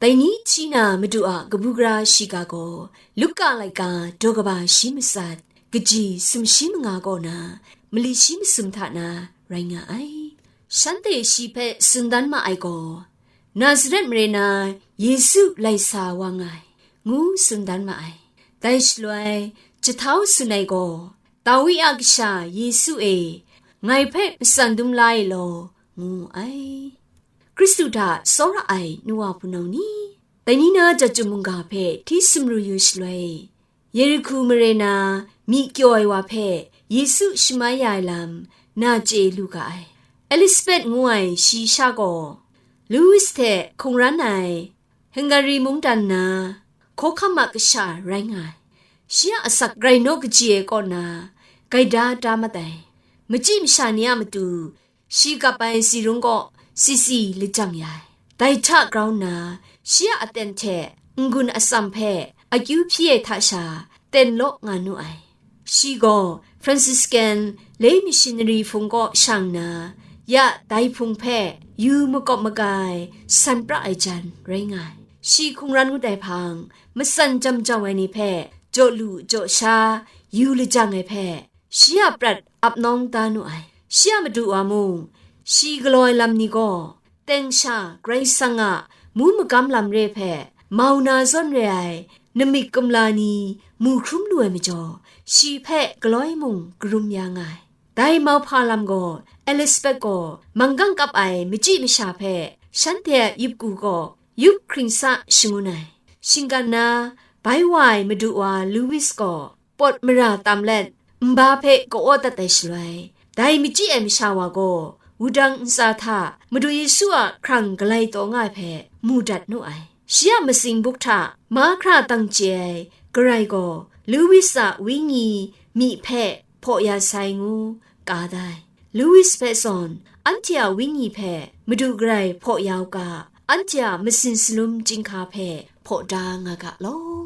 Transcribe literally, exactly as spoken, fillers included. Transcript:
Dai ni hti na Madu a kabu gara shiga gaw Luka laika daw kaba shi matsat, kaji sumshi manga kaw na mali shi masum hta na rai nga ai. Shanhte shi hpe tsun dan ma ai gaw, Nazaret mare na Yesu lai sa wa nga ai, ngu tsun dan ma ai. Dai shaloi, jahtau tsun ai gaw, Dawi a kasha Yesu e, ngai hpe matsan dum la e law, ngu ai. Hkristu hta tsawra ai nu wa hpunau ni, dai ni na jat chyum mungga hpe hti sumru yu shaloi, Yerihu mare na myi kyaw ai wa hpe Yesu shamai ya ai lam na chye lu ga ai. Elisabet ngu ai shi sha gaw, Lewis hte hkungran ai Hungari mungdan na hkawhkam a kasha rai nga ai. Shi a asak grai naw kaji ai kaw na gaida da mat ai. Machyi masha ni a matu shi gap ai zirung kaw sisi lajang ya ai. Dai hta grau nna, shi a aten hte n-gun atsam hpe akyu hpyi ai hta sha ten law nga nu ai. Shi gaw Franciscan lay missionary hpung kaw shang nna, ya dai hpung hpe yu makawp maga ai san pra ai jan rai nga ai. Shi hkungran ngut ai hpang, matsan jam jau ai ni hpe jaw lu jaw sha, yu lajang ai hpe, shi a prat ap nawng da nu ai. Shi a madu wa mung, shi galaw ai lam ni gaw, teng sha Karai Kasang a mu magam lam re hpe mau na zawn re ai namik kumla ni mu hkrum lu ai majaw, shi hpe galoi mung karum ya nga ai. Dai mauhpa lam gaw Elisabet gaw manggang kap ai machyi masha hpe shanhte a yup ku gaw yup hkring sa shangun ai. Shinggan na bai wa ai madu wa Lewis gaw pawt mara tam let, nba hpe ka-aw dat ai shaloi, dai machyi ai masha wa gaw wudang ntsa hta Madu Yesu a hkrang galai taw nga ai hpe mu dat nu ai. Shi a matsing buk hta mahkra dang chye ai Karai gaw Lewis a wenyi myi hpe hpaw ya sai ngu ka da ai. Lewis hpe zawn, anhte a wenyi hpe Madu Karai hpaw ya u ga, anhte a masin salum chyinghka hpe hpaw da nga ga law.